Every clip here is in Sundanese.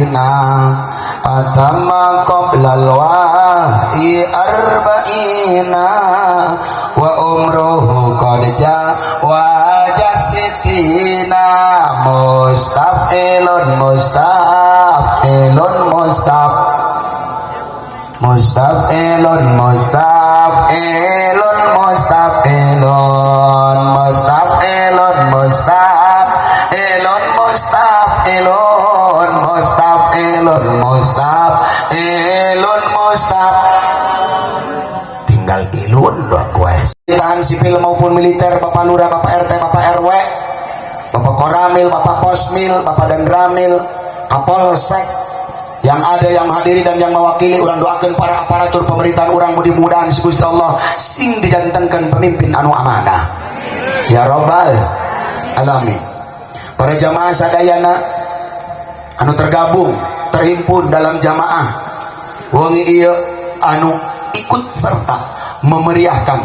Madinah atama qoblal wahyi arba'ina wa umruhu qad jawaza sitina mustafilun mustafilun mustaf mustafilun mustafilun mustafilun mustafilun mustafilun mustafilun mustafilun mustafilun mustaf tinggal ilun doang gue. Tahan sipil maupun militer, Bapak Lurah, Bapak RT, Bapak RW, Bapak Koramil, Bapak Posmil, Bapak Danramil, Kapolsek yang ada, yang menghadiri dan yang mewakili, urang doakan para aparatur pemerintahan urang mudah-mudahan si Gusti Allah sing dijantenkeun pemimpin anu amanah ya robbal alamin. Para jamaah sadayana anu tergabung terhimpun dalam jamaah wengi ieu, anu ikut serta memeriahkan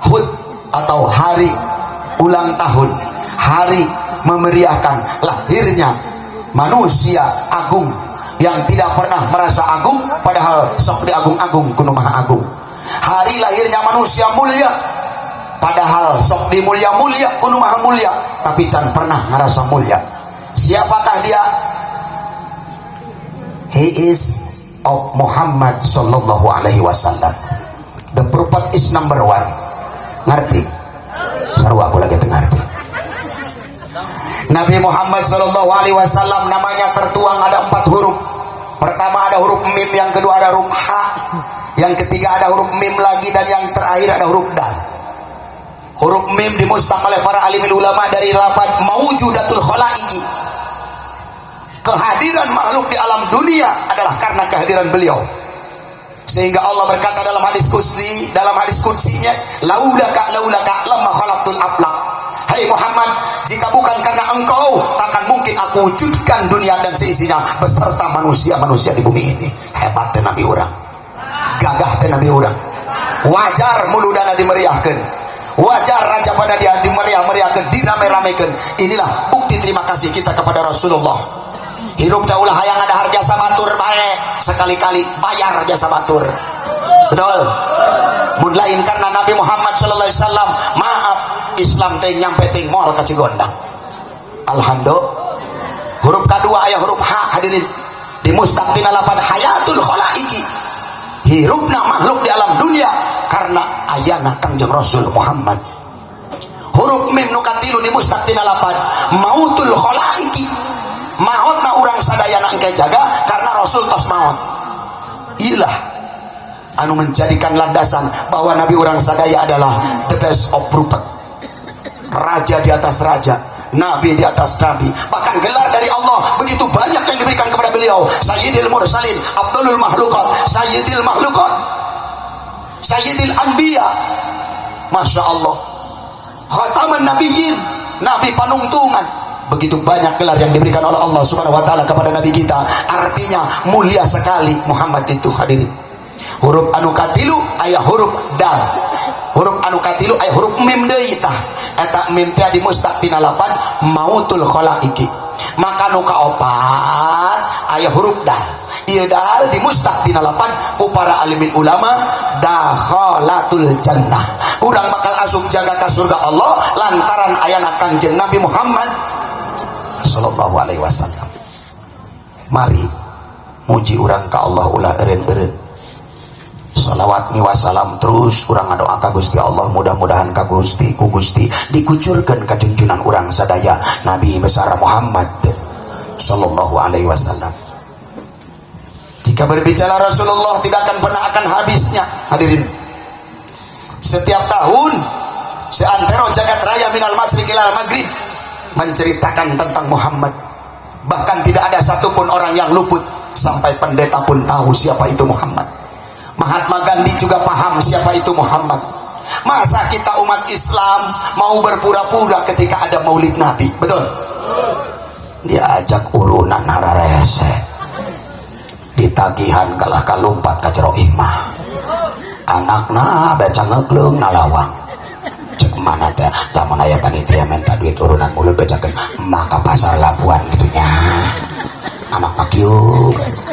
HUT atau hari ulang tahun, hari memeriahkan lahirnya manusia agung yang tidak pernah merasa agung, padahal sok diagung-agung ku Nu Maha Agung, hari lahirnya manusia mulia, padahal sok dimulia-mulia ku Nu Maha Mulia, tapi can pernah ngerasa mulia. Siapakah dia? He is of Muhammad sallallahu alaihi wasallam. The prophet is number one. Ngerti? Seru, aku lagi ngerti. Nabi Muhammad sallallahu alaihi wasallam namanya tertuang ada empat huruf. Pertama ada huruf mim, yang kedua ada huruf h, yang ketiga ada huruf mim lagi, dan yang terakhir ada huruf dal. Huruf mim dimustaq oleh para alim ulama dari lafaz maujudatul khalaiki, kehadiran makhluk di alam dunia adalah karena kehadiran beliau, sehingga Allah berkata dalam hadis qudsi, dalam hadis qudsinya, laulaka laulaka lamma khalaqtul aflaq. Hai Muhammad, jika bukan karena engkau, takkan mungkin aku wujudkan dunia dan seisinya beserta manusia-manusia di bumi ini. Hebat teh nabi urang, gagah teh nabi urang. Wajar muludana dimeriahkan, wajar raja pada dia dimeriah-meriahkan, dirame-ramekan. Inilah bukti terima kasih kita kepada Rasulullah. Hirup teh ulah hayang ngadahar jasa batur bae, sekali-kali bayar jasa batur. Betul? Mun lain karena Nabi Muhammad sallallahu alaihi wasallam, maaf, Islam teh nyampe ting moal ka Cigondang. Alhamdulillah. Huruf kedua aya huruf H, hadirin, di mustaq tina lapan hayatul khalaiki, hirupna makhluk di alam dunia karena ayana Kangjeng Rasul Muhammad. Huruf mim nu katilu di mustaq tina lapan mautul khalaiki, maotna urang sadayana engke jaga karena Rasul tos maot. Ilah anu menjadikan landasan bahwa Nabi urang sadaya adalah the best of prophet, raja di atas raja, nabi di atas nabi. Bahkan gelar dari Allah begitu banyak yang diberikan kepada beliau: Sayyidil Mursalin, Abdulul Makhlukat, Sayyidil Makhlukat, Sayyidil Anbiya, Masya Allah, Khataman Nabiyyin, Nabi panungtungan. Begitu banyak gelar yang diberikan oleh Allah Subhanahu wa taala kepada nabi kita, artinya mulia sekali Muhammad itu, hadirin. Huruf anu katilu aya huruf dal. Huruf anu katilu aya huruf mim deui. Tah, eta mim teh di mustaq tina lapan mautul khalaiki. Maka nu kaopat aya huruf dal. Ieu dal di mustaq tina lapan ku para alimin ulama dakhalatul jannah, urang bakal asup jaga ka surga Allah lantaran ayana Kangjeng Nabi Muhammad sallallahu alaihi wasallam. Mari muji urang ka Allah, ulah eureun-eureun. Salawat ni wasalam terus urang ngadoa ka Gusti Allah, mudah-mudahan ka Gusti, ku Gusti dikucurkeun ka junjunan urang sadaya, Nabi besar Muhammad sallallahu alaihi wasallam. Jika berbicara Rasulullah tidak akan pernah akan habisnya, hadirin. Setiap tahun seantero jagat raya minal masyriq ilal maghrib menceritakan tentang Muhammad. Bahkan tidak ada satupun orang yang luput, sampai pendeta pun tahu siapa itu Muhammad. Mahatma Gandhi juga paham siapa itu Muhammad. Masa kita umat Islam mau berpura-pura ketika ada maulid Nabi? Betul? Diajak urunan hararese, ditagihan kalah kalumpat ka jero imah, anakna baca ngegleung na lawang. Cek mana teh, lamun aya panitia minta duit urunan mulut, bejakeun maka pasar Labuan gitu nya, anak. Kieu.